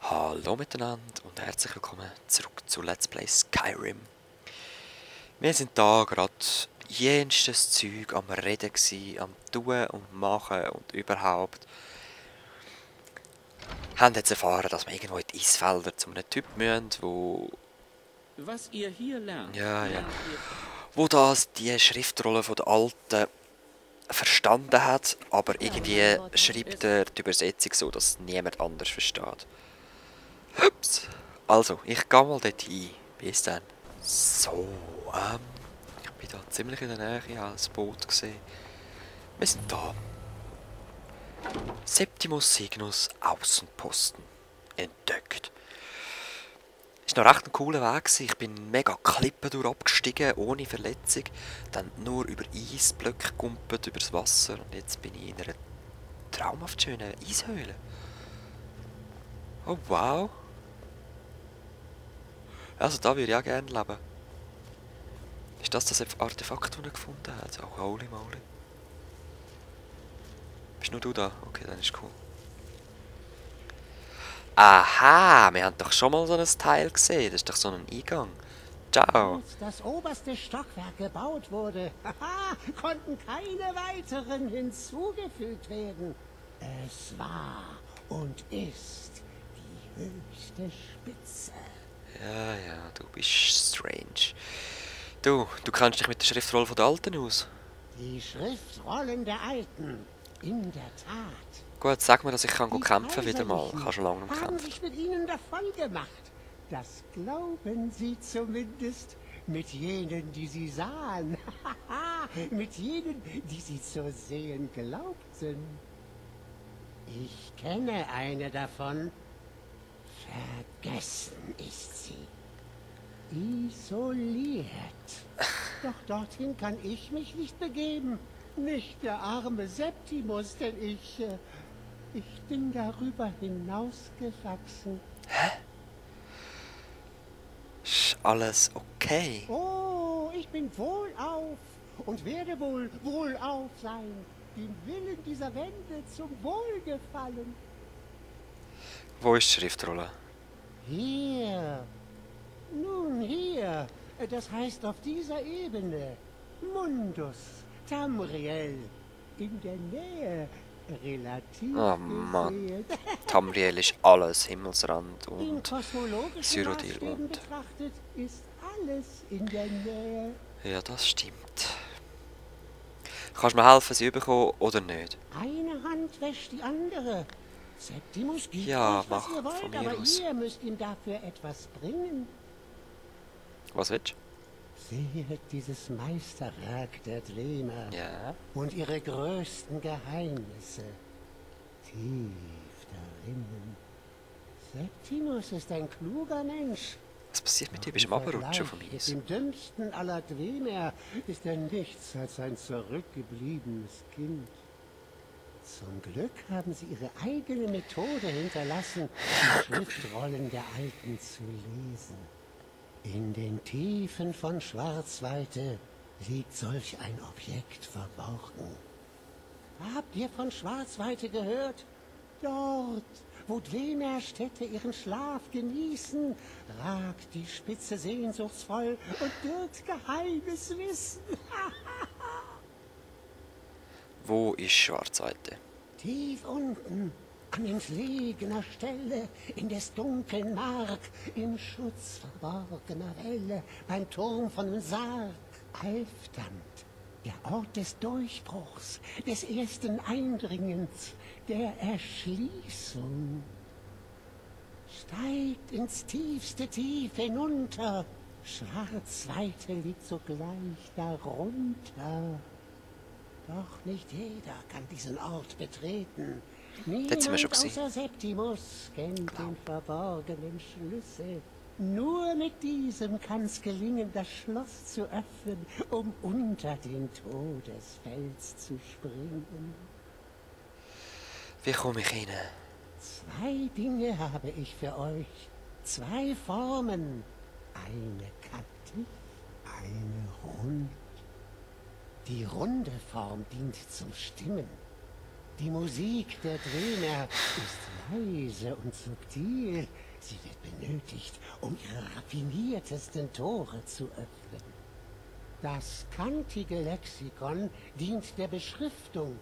Hallo miteinander und herzlich willkommen zurück zu Let's Play Skyrim. Wir sind da gerade jenstes Zeug am Reden gsi, am Tun und Machen und überhaupt. Haben jetzt erfahren, dass wir irgendwo in die Eisfelder zu einem Typ müssen, wo... Was ihr hier lernt, Ja. lernt ihr Wo das die Schriftrolle von der Alten verstanden hat, aber irgendwie schreibt er die Übersetzung so, dass es niemand anders versteht. Ups. Also, ich gehe mal dort ein. Bis dann. So, ich bin da ziemlich in der Nähe, ich habe das Boot gesehen. Wir sind da. Septimus Signus Außenposten. Entdeckt. Ist noch recht ein cooler Weg gewesen. Ich bin mega Klippen durch abgestiegen, ohne Verletzung. Dann nur über Eisblöcke gumpet, übers Wasser. Und jetzt bin ich in einer traumhaft schönen Eishöhle. Oh wow. Also da würde ich auch gerne leben. Ist das Artefakt, das er gefunden hat? Oh, holy moly. Bist nur du da? Okay, dann ist cool. Aha, wir haben doch schon mal so ein Teil gesehen. Das ist doch so ein Eingang. Ciao. Als das oberste Stockwerk gebaut wurde, konnten keine weiteren hinzugefügt werden. Es war und ist die höchste Spitze. Ja, du bist strange. Du kennst dich mit der Schriftrolle von der Alten aus. Die Schriftrollen der Alten, in der Tat. Gut, sag mir, dass ich kann Die kämpfen wieder mal. Ich Kaiserlichen habe schon lange nicht haben gekämpft. sich mit ihnen davon gemacht. Das glauben sie zumindest. Mit jenen, die sie sahen. Mit jenen, die sie zu sehen glaubten. Ich kenne eine davon. Vergessen ist sie. Isoliert. Doch dorthin kann ich mich nicht begeben. Nicht der arme Septimus, denn ich bin darüber hinausgewachsen. Ist alles okay? Oh, ich bin wohlauf und werde wohl wohlauf sein. Dem Willen dieser Wände zum Wohlgefallen. Wo ist die Schriftrolle? Hier. Nun hier. Das heißt auf dieser Ebene. Mundus Tamriel. In der Nähe. Relativ Oh Mann. gesehen. Tamriel ist alles. Himmelsrand In und kosmologischen Cyrodiil Maßstäben und... betrachtet ist alles in der Nähe. Ja, das stimmt. Kannst du mir helfen, sie bekommen oder nicht? Eine Hand wäscht die andere. Septimus gibt Ja, euch, was mach ihr von wollt, mir aber aus. ihr müsst ihm dafür etwas bringen. Was willst Seht dieses Meisterwerk der Dwemer du? Ja. und ihre größten Geheimnisse. Tief darinnen. Septimus ist ein kluger Mensch. Was passiert mit dir? Doch Bist du im am Abrutschen Vergleich vom mit Eis? dem dümmsten aller Dwemer ist er nichts als ein zurückgebliebenes Kind. Zum Glück haben sie ihre eigene Methode hinterlassen, die Schriftrollen der Alten zu lesen. In den Tiefen von Schwarzweite liegt solch ein Objekt verborgen. Habt ihr von Schwarzweite gehört? Dort, wo Dwemerstädte ihren Schlaf genießen, ragt die Spitze sehnsuchtsvoll und birgt geheimes Wissen. Wo ist Schwarzweite? Tief unten, an entlegener Stelle, in des dunklen Mark, im Schutz verborgener Welle, beim Turm von dem Sarg, Alfdamt, der Ort des Durchbruchs, des ersten Eindringens, der Erschließung. Steigt ins tiefste Tief hinunter, Schwarzweite liegt sogleich darunter. Doch nicht jeder kann diesen Ort betreten. Dort sind wir schon Niemand gewesen. außer Septimus kennt den verborgenen Schlüssel. Nur mit diesem kann's gelingen, das Schloss zu öffnen, um unter den Todesfels zu springen. Wie komme ich rein? 2 Dinge habe ich für euch. 2 Formen. Eine kantig, eine rund. Die runde Form dient zum Stimmen. Die Musik der Dremer ist leise und subtil. Sie wird benötigt, um ihre raffiniertesten Tore zu öffnen. Das kantige Lexikon dient der Beschriftung.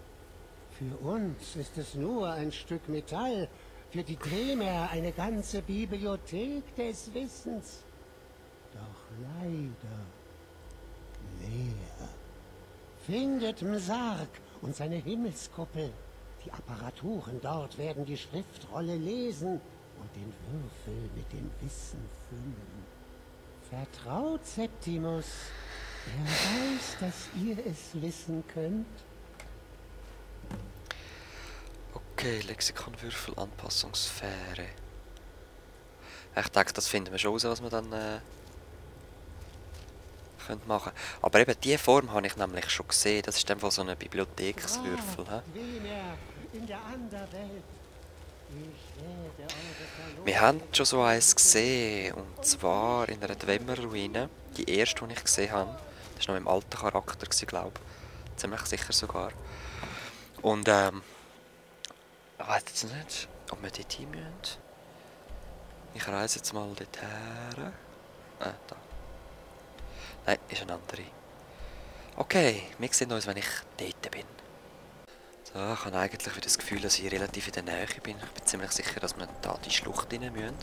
Für uns ist es nur ein Stück Metall, für die Dremer eine ganze Bibliothek des Wissens. Doch leider leer. Findet Msark und seine Himmelskuppel. Die Apparaturen dort werden die Schriftrolle lesen und den Würfel mit dem Wissen füllen. Vertraut Septimus. Er weiß, dass ihr es wissen könnt. Okay, Lexikonwürfel, Anpassungssphäre. Ich denke, das finden wir schon raus, was wir dann können machen. Aber eben diese Form habe ich nämlich schon gesehen. Das ist in dem Fall so ein Bibliothekswürfel. In der Anderwelt. Ich werde eure Wir haben schon so eins gesehen. Und zwar in einer Dwemer-Ruine. Die erste, die ich gesehen habe. Das war noch im alten Charakter, glaube ich. Ziemlich sicher sogar. Und ich weiß jetzt nicht, ob wir dort hin müssen. Ich reise jetzt mal dort her. Da. Nein, ist eine andere. Okay, wir sehen uns, wenn ich dort bin. So, ich habe eigentlich wieder das Gefühl, dass ich relativ in der Nähe bin. Ich bin ziemlich sicher, dass wir da die Schlucht rein müssen.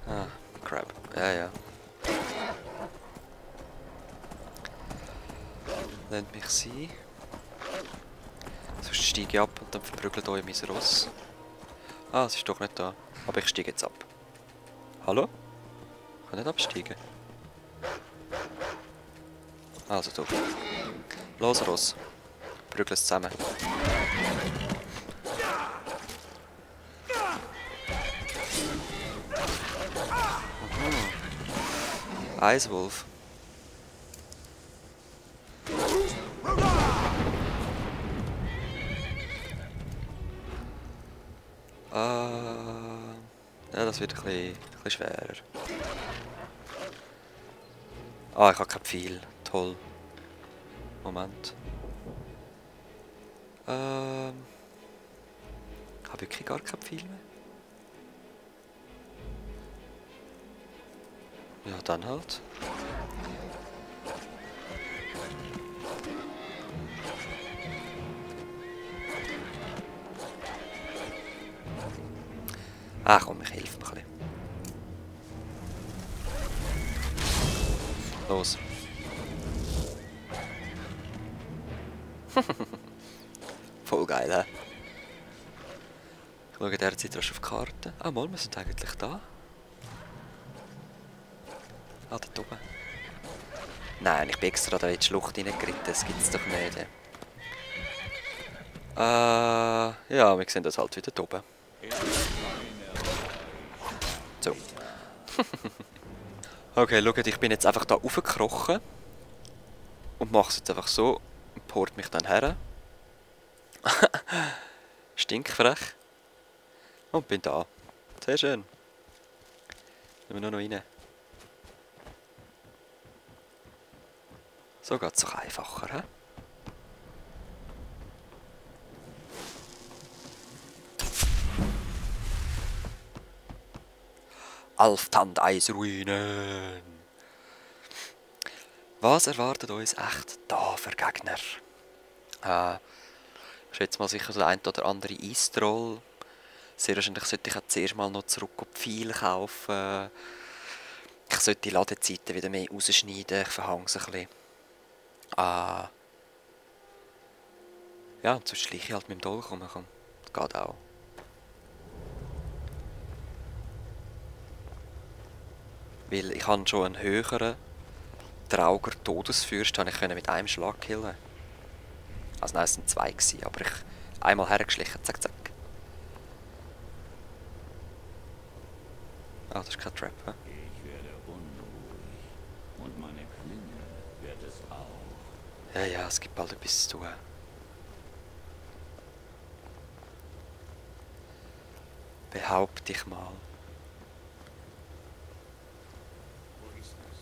Ah, Crap. Ja. Lasst mich sein. Sonst steige ich ab und dann verprügelt euch mein Ross. Ah, es ist doch nicht da. Aber ich steige jetzt ab. Hallo? Ich kann nicht absteigen. Also du. Los, Ross. Prügel es zusammen. Eiswolf. Ja, das wird ein bisschen schwerer. Ah, ich habe kein Pfeil. Toll. Moment. Ich habe wirklich gar kein Pfeil mehr. Ja, dann halt. Ah, komm, ich helfe mir ein bisschen. Los. Voll geil, hä? Ich schaue derzeit rasch auf die Karte. Ah, mal, wir sind eigentlich da. Ah, dort oben. Nein, ich bin extra da in die Schlucht reingeritten. Das gibt's doch nicht. Ja, wir sehen das halt wieder oben. So. Okay, schaut, ich bin jetzt einfach da raufgekrochen. Und mache es jetzt einfach so. Und port mich dann her. Stinkfrech. Und bin da. Sehr schön. Gehen wir nur noch rein. So geht es doch einfacher, hä? Alftandeis-Ruinen. Was erwartet uns echt da für Gegner? Ich schätze mal sicher so der ein oder andere Eistroll. Sehr wahrscheinlich sollte ich auch zuerst mal noch zurück auf die Pfeile kaufen. Ich sollte die Ladezeiten wieder mehr rausschneiden. Ich verhange es ein bisschen. Ja, und sonst schleiche ich halt mit dem Dolch rum. Das geht auch. Weil ich habe schon einen höheren Trauger Todesfürst ich mit einem Schlag killen. Also nein, es waren 2 gewesen, aber ich einmal hergeschlichen, zack, zack. Ah, das ist kein Trap, hä? Ich werde unruhig. Und meine Klinge wird es auch. Ja, es gibt bald etwas zu tun. Behaupte ich mal. Wo ist es?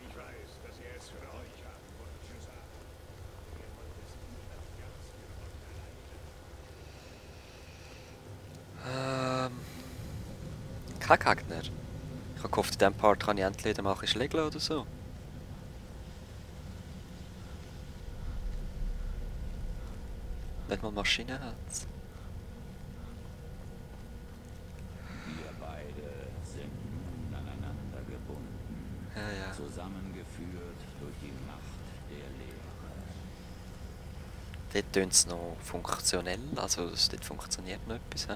Ich weiß, dass ihr es für euch haben wollt, Jusar. Kein Gegner. Ich habe gehofft, in diesem Part kann ich endlich wieder mal ein bisschen schlägeln oder so. Nicht mal Maschinenherz. Wir beide sind nun aneinander gebunden, Ja. zusammengeführt durch die Macht der Lehre. Dort tönt es noch funktionell, also dort funktioniert noch etwas. He?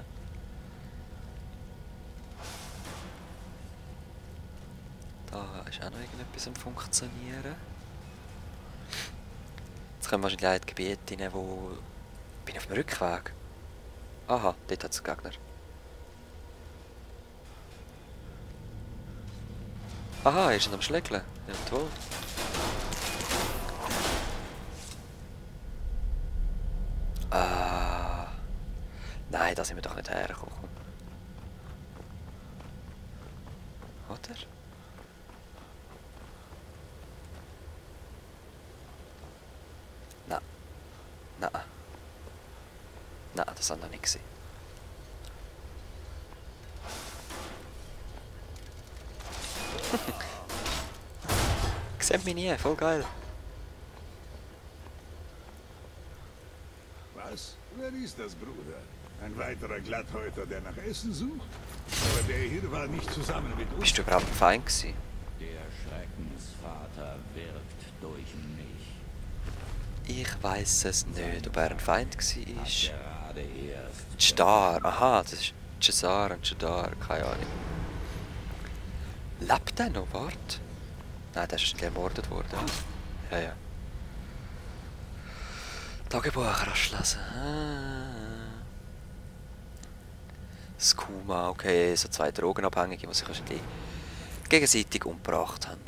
Da ist auch noch irgendetwas am Funktionieren. Jetzt können wir wahrscheinlich auch in die Gebiete rein, wo... Bin ich auf dem Rückweg? Aha, dort hat es einen Gegner. Aha, er ist am Schlägeln. Ja, toll. Ah. Nein, da sind wir doch nicht hergekommen. Oder? Nein. Nein. Nein, das war noch nicht gewesen. Sieht mich nie, voll geil. Was? Wer ist das, Bruder? Ein weiterer Glatthäuter, der nach Essen sucht? Aber der hier war nicht zusammen mit uns. Bist du überhaupt ein Feind gewesen? Der Schreckensvater wirkt durch mich. Ich weiss es nicht, ob er ein Feind war. Gerade erst Star, aha, das ist Cesar und Jadar, keine Ahnung. Lebt der noch? Warte. Nein, der ist wahrscheinlich ermordet worden. Ja. Tagebuch rauslesen. Skuma, okay, so zwei Drogenabhängige, die sich wahrscheinlich gegenseitig umgebracht haben.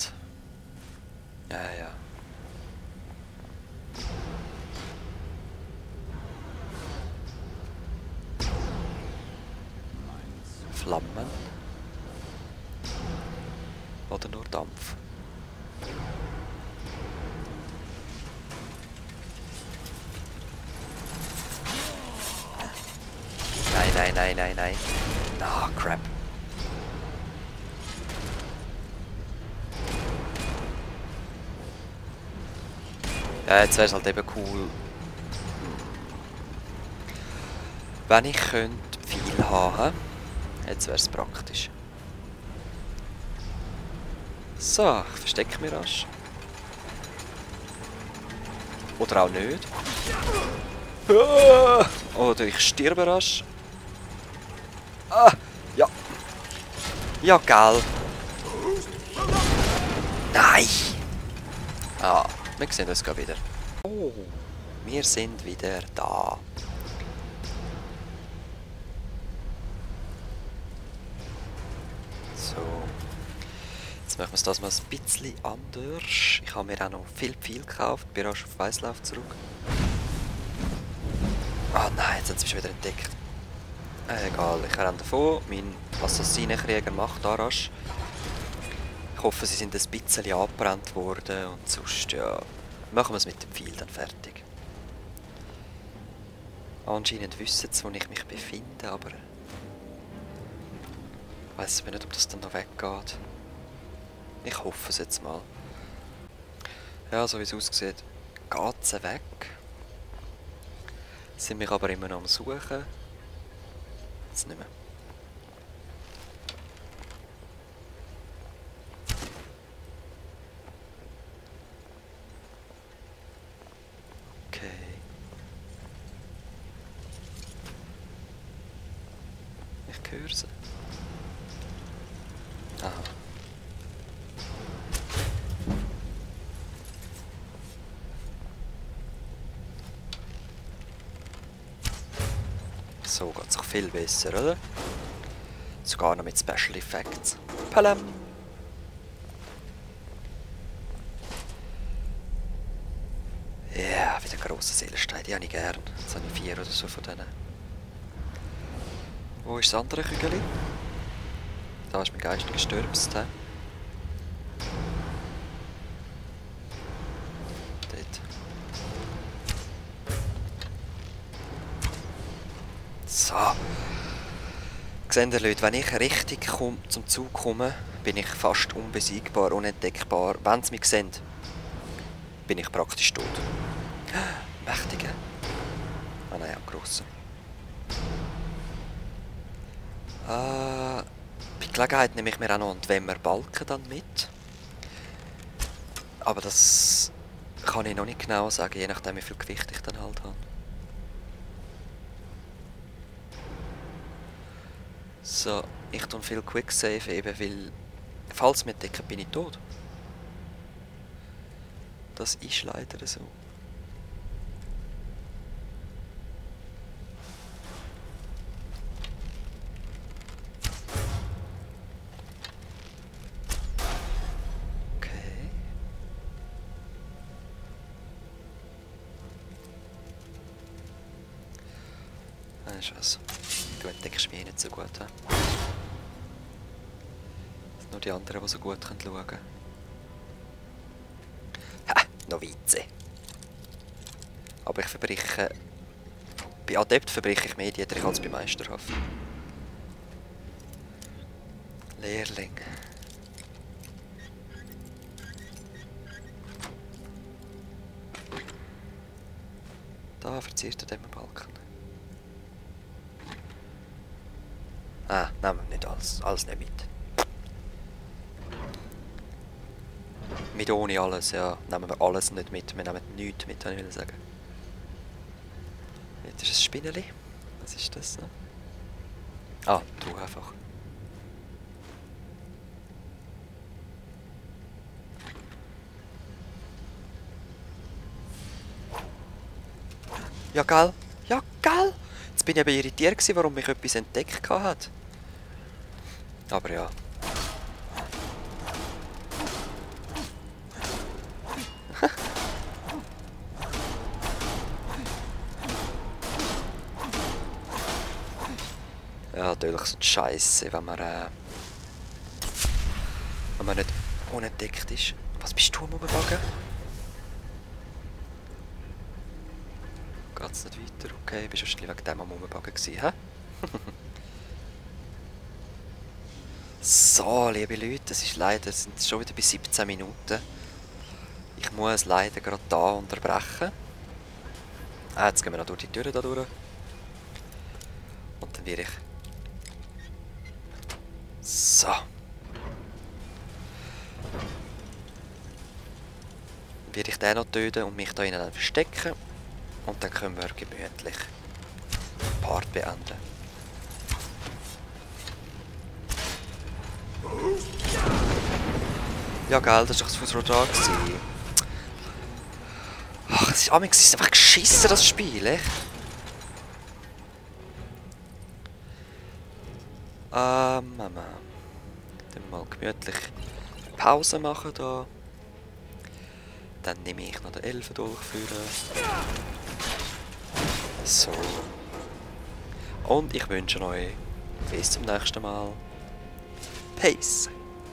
Ja. Flammen? Oder nur Dampf? Nein. Ah, crap. Ja, jetzt wäre es halt eben cool, wenn ich könnte viel haben. Jetzt wäre es praktisch. So, ich verstecke mich rasch. Oder auch nicht. Oder ich sterbe rasch. Ja. Ja, geil. Nein! Ah, wir sehen uns gerade wieder. Oh, wir sind wieder da. So. Jetzt machen wir das mal ein bisschen anders. Ich habe mir auch noch viel gekauft. Bin rasch auf Weißlauf zurück. Ah nein, jetzt hat es mich wieder entdeckt. Egal, ich renne davon. Mein Assassinenkrieger macht da rasch. Ich hoffe, sie sind ein bisschen abgebrannt worden und sonst, ja, machen wir es mit dem Pfeil dann fertig. Anscheinend wissen sie, wo ich mich befinde, aber ich weiss nicht, ob das dann noch weggeht. Ich hoffe es jetzt mal. Ja, so wie es aussieht, geht es weg. Sind mich aber immer noch am Suchen. Jetzt nicht mehr. Okay. Ich höre sie. Aha. So geht es auch viel besser, oder? Sogar noch mit Special Effects. Palam! Ja, wieder grosse Seelensteine, die habe ich gern. Jetzt habe ich 4 oder so von denen. Wo ist das andere Kügel? Da ist mein Geist gestürzt. He? Dort. So. Seht ihr, Leute, wenn ich richtig zum Zug komme, bin ich fast unbesiegbar, unentdeckbar. Wenn sie mich sehen, bin ich praktisch tot. Mächtige. Ah nein, ein grosser. Bei Gelegenheit nehme ich mir auch noch einen Dwemer Balken dann mit. Aber das kann ich noch nicht genau sagen, je nachdem wie viel Gewicht ich dann halt habe. So, ich tue viel Quicksave eben, weil falls wir entdecken, bin ich tot. Das ist leider so. Okay. Weißt du was? Du entdeckst mich nicht so gut. He? Es sind nur die anderen, die so gut schauen können. Ha! Novize! Aber ich verbreche... Bei Adept verbreche ich mehr Dietrich als bei Meisterhaft. Lehrling. Da verziert er den Balken. Ah, nehmen wir nicht alles. Alles nicht mit. Mit ohne alles, ja. Nehmen wir alles nicht mit. Wir nehmen nichts mit, wollte ich sagen. Jetzt ist ein Spinneli. Was ist das? Ah, du einfach. Ja, gell? Ja, gell? Jetzt bin ich eben irritiert gewesen, warum mich etwas entdeckt hat. Aber ja. Ja, natürlich so Scheiße, wenn man nicht unentdeckt ist. Was bist du am Rumwagen? Geht's nicht weiter? Okay, bist du wahrscheinlich wegen dem am Rumwagen gewesen, hä? So, liebe Leute, es ist leider, es sind schon wieder bei 17 Minuten. Ich muss leider gerade da unterbrechen. Ah, jetzt gehen wir noch durch die Türen da durch. Und dann werde ich... So. Dann werde ich den noch töten und mich da innen verstecken. Und dann können wir gemütlich den Part beenden. Ja, gell, das war doch das Fußrohr da. Ach, es ist einfach geschissen, das Spiel, echt. Mama. Dann mal gemütlich Pause machen da. Dann nehme ich noch den Elfendolch führen. So. Und ich wünsche euch bis zum nächsten Mal. Peace.